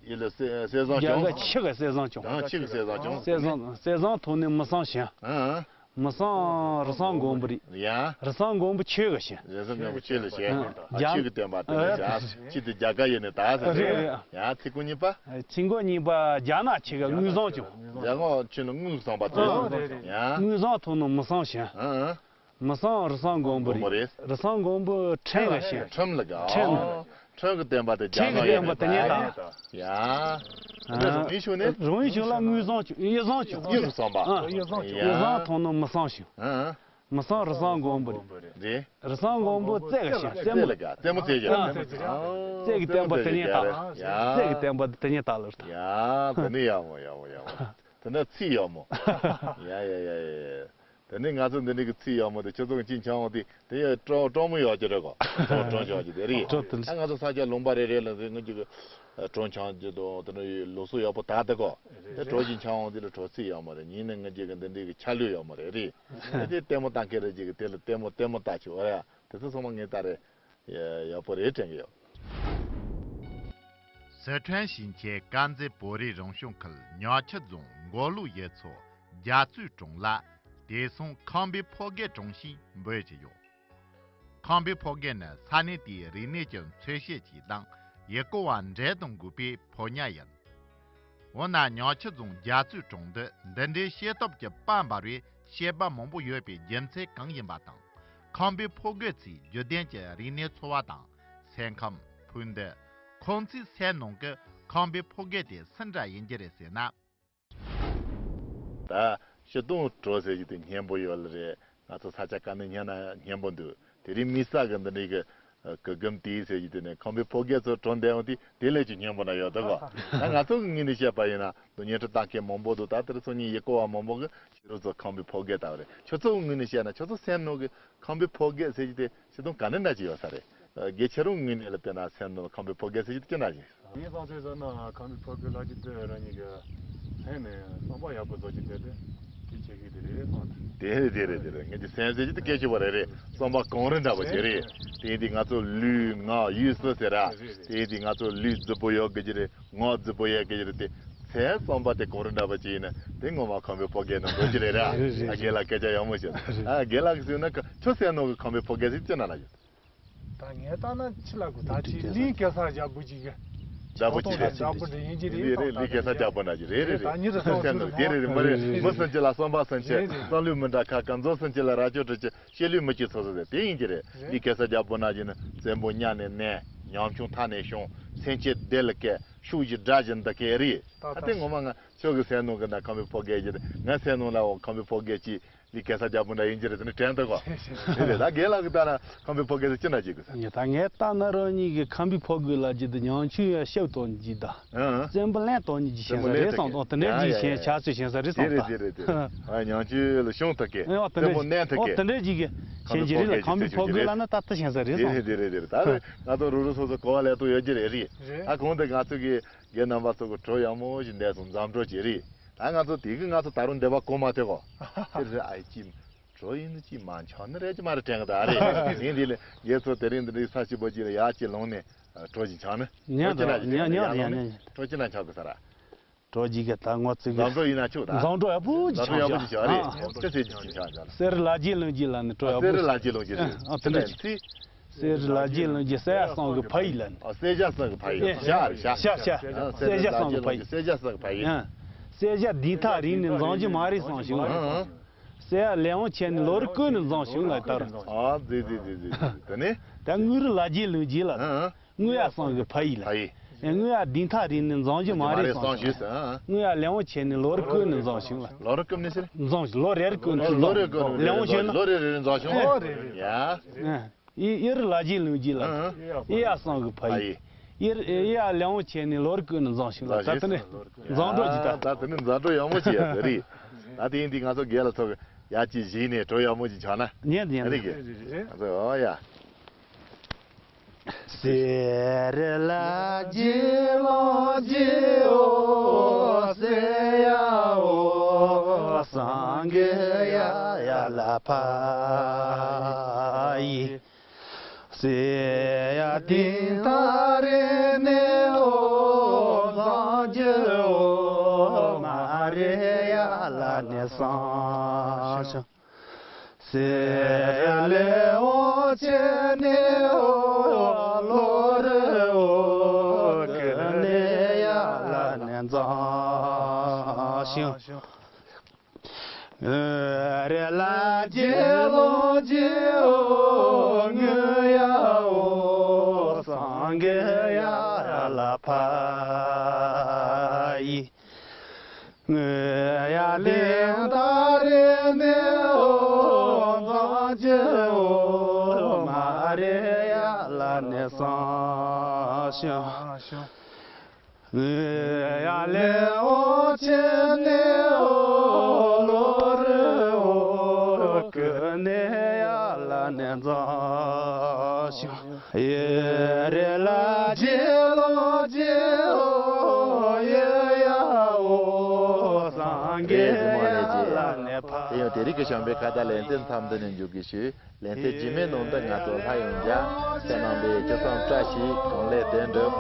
ཡི་ལ་གསེར་གསེར་བཟང་རྒྱ་ཆུང་། ག་ཆུ་ག་གསེར་བཟང་ཆུང་། ཨ་ཆུ་ག་གསེར་བཟང་ཆུང་། གསེར་བཟང་གསེར་བཟང་ཐོག་ནས་མི་སང་ཞིང་། ཨ་མི་སང་རི་སང་མགོན་པོ་རེད། ཡ། རི་སང་མགོན་པོ་ཆུ་ག་ཞིང་། རི་སང་མགོན་པོ་ཆུ་ལ་ཞེས། ཨ་ཆུ་གི་བསྟན་པ་དེ་ནས་བྱ་ཆུ་དེ་རྒྱ་ག་ཡི་ནས་ད་ཟེར། རེད་རེད། ཡ་ཚིག་གོ་གཉིས་པ། ཚིག་གོ་གཉིས་པ་རྒྱ་ནག་ཆུ་ག་དངུལ་བཟང་ཆུང་། རྒྱ་ག་ཆུ་ནི་དངུལ་བཟང་པ་དེ། ཨ་རེད་རེད། ཡ། དངུལ་བཟང་ཐོག་ནས་མི་སང་ཞིང་། ཨ་ཨ། མི་སང་རི་སང་མགོན་པོ་མགོན་པོ་རེད། རེད། རི་སང་མགོན་པོ་ཁྲིམས་ལ་ཞེན། ཁྲིམས་ལ་དགའ། ཁྲིམས། ཁྲིམས་ཀྱི་བསྟན་པ་དེ་ཁྲིམས་ཀྱི་བསྟན་པ་དེ་ཉིད་དང་། ཡ། ཨ། རང་ཡུལ་ཤུགས་ནི། རང་ཡུལ་ཤུགས་ལ་དངུལ་བཟང་ཆུང་། ཡིད་བཟང་ཆུང་། ཡིད་བཟང་པ། ཨ། ཡིད་བཟང་ཆུང་། ཡ། ཡིད་བཟང་ཐོག་ནས་མི་སང་ཞིང་། ཨ། མི་སང་རི་སང་མགོན་པོ་རེད། རེད། རི་སང་མགོན་པོ་རྩེ་ག་ཞིང་། རྩེ་མོ། རྩེ་ལ་དགའ། རྩེ་མོ་རྩེ་རྒྱ། ཨ། རྩེ་གི་བསྟན་པ་དེ་ཉིད་དང་། ཡ། རྩེ་གི་བསྟན་པ་དེ་ཉིད་དང་ལ་རེད། ཡ། དེ་ནི་ཡག་མོ་ཡག་མོ་ཡག་མོ། དེ་ནི་ཚིག་ཡག་མོ། ཡ་ཡ་ཡ་ཡ། དེ་ནས་ང་ཚོ་འདི་འདྲའི་གི་ཚིག་ཡག་མོ་དེ་ཁྱོད་ཚོ་གི་ཅིག་འཆང་འོང་དུས་དེ་ཡང་སྤྲོ་སྤྲོ་མོ་ཡག་གི་རེད་གོ། སྤྲོ་སྤྲོ་ཆགས་ཀྱི་དེ་རེད། སྤྲོ་དེ། ཨ་ང་ཚོ་ས་སྐྱ་ལུང་པ་རེ་རེ་ལ་ཟེར་ང་ཅིག་གི་སྤྲོ་འཆང་རྒྱུ་དང་དེ་འདྲ་ལུགས་སྲོལ་ཡག་པོ་དག་དེ་གོ། དེ་སྤྲོ་ཅིག་འཆང་འོང་དུས་ལ་སྤྲོ་ཚིག་ཡག་མོ་རེད། ཉིན་ནས་ང་ཅིག་གི་འདི་འདྲའི་གི་ཆ་ལུགས་ཡག་མོ་རེད་རེད། དེ་དེ་ལྟད་མོ་ལྟ་མཁན་རེ་ཅིག་གི་དེ་ལ་ལྟད་མོ་ལྟད་མོ་ལྟ་ཆོག་རེད། དེ་ཚོ་ཚང་མ་ངས་ལྟ་རེད། ཡག་པོ་རེད་དྲན་གི་ཡོད། 四川新区甘孜博里荣雄区鸟取总国路一处甲最中了。དེ་སོང་ཁམས་པའི་ཕོ་རྒྱས་གྲོངས་ཤིང་འབོད་ཀྱི་ཡོད། ཁམས་པའི་ཕོ་རྒྱས་ནི་ས་གནས་དེའི་རིག་གནས་ཀྱི་མཚོན་བྱེད་ཅིག་དང་ཡུལ་སྐོར་བ་འབྲེལ་དུ་འགོད་པའི་ཕོ་ཉ་ཡིན། འོ་ན་ཉང་ཆུ་རྫོང་རྒྱ་མཚོའི་དྲུང་དུ་འདི་འདྲའི་ཤེས་སྟོབས་ཀྱི་དཔལ་འབར་བའི་བཤད་པ་མང་པོ་ཡོད་པའི་རྒྱུ་མཚན་གང་ཡིན་པ་དང་། ཁམས་པའི་ཕོ་རྒོད་ཚོས་བརྒྱུད་ལྡན་གྱི་རིག་གནས་འཚོ་བ་དང་སེམས་ཁམས་ཕུགས་འདུན། ཁོང་ཚོའི་སེམས་ནང་གི་ཁམས་པའི་ཕོ་རྒོད་དེ་སུ་འདྲ་ཡིན་གྱི་རེད་ཟེར་ན། ད་སྤྱིར་བཏང་བྲོ་ཟེར་གྱི་དེ་སྙན་པོ་ཡོད་ལ་རེད། ང་ཚོ་ས་ཆ་ག་ནས་སྙན་ན་སྙན་པོ་འདུག་དེ་རིང་དམིགས་བསལ་གྱི་འདི་འདྲའི་གི་གི་གུམ་དེའི་ཟེར་གྱི་དེ་ནས་ཁམས་པའི་ཕོ་རྒོད་ཚོ་བྲོ་འདེབས་འོང་དུས་དེ་ལས་ཀྱི་སྙན་པོ་ན་ཡོད་ད་གོ། ད་ང་ཚོ་གི་ངོས་ནས་བཤད་པ་ཡིན་ན་དོན་སྙན་གྲགས་ལྟ་མཁན་མང་པོ་འདུག་ད་དེར་སོང་ཉིན་ཡུལ་སྐོར་བ་མང་པོ་གི་ཕྱི་རོལ་ཚོ་ཁམས་པའི་ཕོ་རྒོད་ལྟ་བུ་རེད། ཁྱོད་ཚོ་གི་ངོས་ནས་བཤད་ན་ཁྱོད་ཚོ་སེམས་ནང་གི་ཁམས་པའི་ཕོ་རྒོད་ཟེར་གྱི་དེ་སྤྱིར་བཏང་ག་འདྲ་འདྲ་ཅིག་ཡོད་ས་རེད། དགེ་ཁྱེད་རང་ངོས་ནས་ལ་དཔེར་ན་སེམས་ནང་ལ་ཁམས་པའི་ཕོ་རྒོད་ཟེར་གྱི་དེ་ཅི་འདྲ་ཅིག་ངས་བསམ་ཚུལ་བཟོས་ན་ཁམས་པའི་ཕོ་རྒོད་ལབ་ཀྱི་དེ་རང་ཉིད་ཀྱི་སེམས་ནས་བསམ་པ་ཡག་པོ་བཟོ་གྱི་དེ་དེ་དེ་བྱེད་ཀྱི་དེ་རེད་བསམ་ཐལ། དེ་རེད་དེ་རེད་དེ་རེད། ངས་ཀྱི་སེམས་ཟེར་གྱི་དེ་སྐད་ཆ་བ་རེད་རེད། བསམ་པ་གངས་རི་འདྲ་བ་ཅིག་རེད། དེ་ཡིན་དུས་ང་ཚོ་ལུས་ངག་ཡིད་གསུམ་ཟེར་ར། དེ་ཡིན་དུས་ང་ཚོ་ལུས་རྫི་པོ་ཡོད་དགོས་ཀྱི་རེད། ངག་རྫི་པོ་ཡོད་དགོས་ཀྱི་རེད་དེ། སེམས་བསམ་པ་དེ་གངས་རི་འདྲ་བ་ཅིག་ཡིན་ན་དེ་ངོ་མ་ཁམས་པའི་ཕོ་རྒོད་ནང་འགྲོ་གྱི་རེད་ར། རེད་རེད། ཨ་རྒན་ལགས་སྐད་ཆ་ཡག་མོ་བཤད། ཨ་རྒན་ལགས་ཀྱིས་ཟེར་ན་ཁྱོད་སེམས་ནང་གི་ཁམས་པའི་ཕོ་རྒོད་ཟེར་ཅི་ན་ལ་ཡོད། ད་ངས་ལྟ་ན་ཕྱི་ལ་གུ་ད་ཅི་ལི་གེ་སར་རྒྱལ་པོ་ཅིག་གི་རྒྱལ་པོ་ཅིག་རྒྱལ་པོ་འདྲ་ཡིན་གྱི་རེད། རེད་རེད། ལི་གེ་སར་རྒྱལ་པོ་འདྲ་ཅིག་རེད་རེད་རེད། ད་ཉིད་དུ་སོང་ཚུལ་དེ་རེད་རེད། མ་རེད། མི་སུམ་ཅུ་ལ་བསམ་པ་སུམ་ཅུ། རེད་རེད། བསམ་ལུས་མི་འདྲ་ཁ་ཁ་མཛོ་སུམ་ཅུ་ལ་རྭ་ཅོ་དྲུག་ཅུ། བཤད་ལུས་མི་གཅིག་ཚོ་ཚོ་ཟེར་དེ་ཡིན་གྱི་རེད། རེད། ལི་གེ་སར་རྒྱལ་པོ་འདྲ་ཅིག་ནི་བཙན་པོ་གཉའ་ནས་མནན། ཉམ་ཆུང་མཐའ་ནས་ཕྱུང་། སེམས་ཅན་བདེ་ལ་བཀལ། ཕྱུགས་ཀྱི་དགྲ་བཞིན་འདི་སྐད་རེད། ད་ད་དེ་ངོ་མ་ང་ཁྱོད་ཀྱི་སེམས་ནང་གི་ན་ཁམས་པའི་ཕོ་རྒོད་ཅིག་རེད། ང་སེམས་ནང་ལ་འོ་ཁམས་པའི་ཕོ་རྒོད་ཅིག་ལི་གེ་སར་རྒྱལ་པོ་འདྲ་ཡིན་གྱི་རེད། དེ་ནི་དྲན་འདུག་གོ། རེད་རེད། ད་རྒན་ལགས་ཀྱིས་ལྟ་ན་ཁམས་པའི་ཕོ་རྒོད་ཟེར་ཅི་འདྲ་ཅིག་གི་ས། ངས་ད་ངས་ལྟ་ན་རང་ཉིད་ཀྱི་ཁམས་པའི་ཕོ་རྒོད་ལ་ཅི་འདི་ཉང་ཆུ་ཡ་ཤབ་གཏོང་གྱི་ད། ཨང་། བཙན་པོ་ལན་གཏོང་གྱི་ཞེན་ས་རེད་བསམ་དང་། དེ་འདྲའི་ཡ་ཡ་ཡ། ཞེན་ཆགས་ཚུལ་ཞེན་ས་རེད་བསམ་དང་། དེ་རེད་དེ་རེད་དེ་རེད། ཨ་ཉང་ཆུ་ལ་ཤོང་ཐུབ་མཁན། ཨ་བཙན་པོ་མནན་ཐུབ་མཁན། དེ་འདྲའི་ཅིག་གི་ཞེན་གྱི་རེད་ལ། ཁམས་པའི་ཕོ་རྒོད་ལ་ན་ད་ལྟ་ཞེན་ས་རེད་བསམ། དེ་རེད་དེ་རེད་དེ་རེད། ད་རེད་ང་ཚོ་རུ་རུ་སོ་སོ་གོ་བ་ལེན་ཐུབ་ཡོད་ཀྱི་རེད་རེད། ཨ་གོང་དུ་ང་ཚོ་གི་རྒན་རྣམ་པ་ཚོ་གི་བྲོ་ཡག་མོ་ཞིག་འདས་སོང་། འཛོམས་བྲོ་ཅིག་རེད། ད་ང་ཚོ་དེ་གི་ང་ཚོ་ད་རུང་འདས་པ་གོ་མ་ཐོས་གོ། དེ་རེད། ཨ་ཅི་བྲོ་ཡིན་ནི་ཅི་མ་འཆང་ནི་རེད་ཅི་མ་རེད་དྲན་གི་ད་རེད། ཡིན་དེ་ལས་རྒན་ཚོ་དེ་རིང་འདི་འདྲའི་ས་ཆེན་པོ་ཅིག་ལ་ཡར་ཅིག་ལོངས་ནས་བྲོ་ཞིག་འཆང་ནི། ཉན་བྲོ་ཅི་ན་ཉན་ཉན་ཉན་ཉན། བྲོ་ཅི་ན་འཆང་གི་ས་ར། བྲོ་ཅི་གི་ད་ངོ་ཚིག་གི་འཛོམས་བྲོ་ཡིན་ན་ཆོག་ད། འཛོམས་བྲོ་ཡག་པོ་ཅིག་འཆང་ཤག། ཨ་ཅི་ཟེར་ཅི་ཅི་འཆང་ཤག། གསེར་ལ་རྗེ་ལུང་རྗེ་ལ་ནི་བྲོ་ཡག་པོ་ཅིག། གསེར་ལ་རྗེ་ལུང་རྗེ་ཟེར། ཨ་དེ་འདྲ་ཅི། གསེར་ལ་རྗེ་ལུང་རྗེ་གསེར་ཡ་སང་གི་ཕ་ཡི་ལ་ནི། ཨ་གསེར་ཞྭ་སང་གི་ཕ་ཡི། ཨེ་ཤ་རེད་ཤ། ཤ་ཤ། ཨ་གསེར་ཞྭ་སང་གི་ཕ་ཡི། གསེར་ཞྭ་སང་གི་ཕ་ཡི། ཨ་གསེར་ཞྭ་ལྡིང་ཐག་རིང་ནས་འཛོམས་རྒྱུ་མ་རེད་བསམ་བྱུང་ལ། ཨ་ཨ། གསེར་ཡ་ལས་དབང་ཆེ་ནས་ལོ་རེ་བསྐོལ་ནས་འཛོམས་བྱུང་ལ་ལྟར། ཨ་ཛི་ཛི་ཛི་ཛི་ཛི། དེ་ནས། ད་དངུལ་རི་ལ་རྗེ་ལུང་རྗེ་ལ། ཨ་ཨ། དངུལ་ཡ་སང་གི་ཕ་ཡི་ལ། ཕ་ཡི། ཨེ་དངུལ་ཡ་ལྡིང་ཐག་རིང་ནས་འཛོམས་རྒྱུ་མ་རེད་བསམ་བྱུང་། ཨ་ཨ། དངུལ་ཡ་ལས་དབང་ཆེ་ནས་ལོ་རེ་བསྐོལ་ནས་འཛོམས་བྱུང་ལ། ལོ་རེ་བསྐོལ་ནས་ཟེར། འཛོམས་ལོ་རེ་རེ་བསྐོལ་ནས། ལོ་རེ་བསྐོལ་ནས། ལས་དབང་ཆེ་ན། ལོ་རེ་རེ་འཛོམས་བྱུང་། ཨེ། ལོ་རེ་རེ། ཡ། ཨེ། ཨེ་ཡེ་རི་ལ་རྗེ་ལུང་རྗེ་ལ། ཨ་ཨ། ཨེ་ཡ་སང་གི་ཕ་ཡི། ཨེ་ཡ་ལས་དབང་ཆེ་ནས་ལོ་རེ་བསྐོལ་ནས་འཛོམས་བྱུང་ལ། ད་དེ་ནས་འཛོམས་བྲོ་ཅིག་ད། ད་དེ་ནས་འཛོམས་བྲོ་ཡག་མོ་ཅིག་ཡ་དེ་རེད། ད་དེ་ཡིན་དུས་ང་ཚོ་རྒན་ལགས་ཚོ་གི་ཡ་ཅིག་གཞིགས་ནས་བྲོ་ཡག་མོ་ཅིག་འཆང་ན། ཉན་ཉན། རེད་གི། ང་ཚོ་ཨོ་ཡ། དེ་ཡང་དེ་རིང་གི་བྱམས་པའི་ཁ་བརྡ་ལེ་ཚན་མཚམས་འདི་ནས་མཇུག་སྒྲིལ་ཞུ། ལེ་ཚན་རྗེས་མའི་ནང་དུ་ང་ཚོ་སླར་ཡང་མཇལ། ཁྱེད་རྣམ་པས་ཅི་བསམ་བཀྲ་ཤིས། གང་ལེགས་བདེ་འགྲུབ།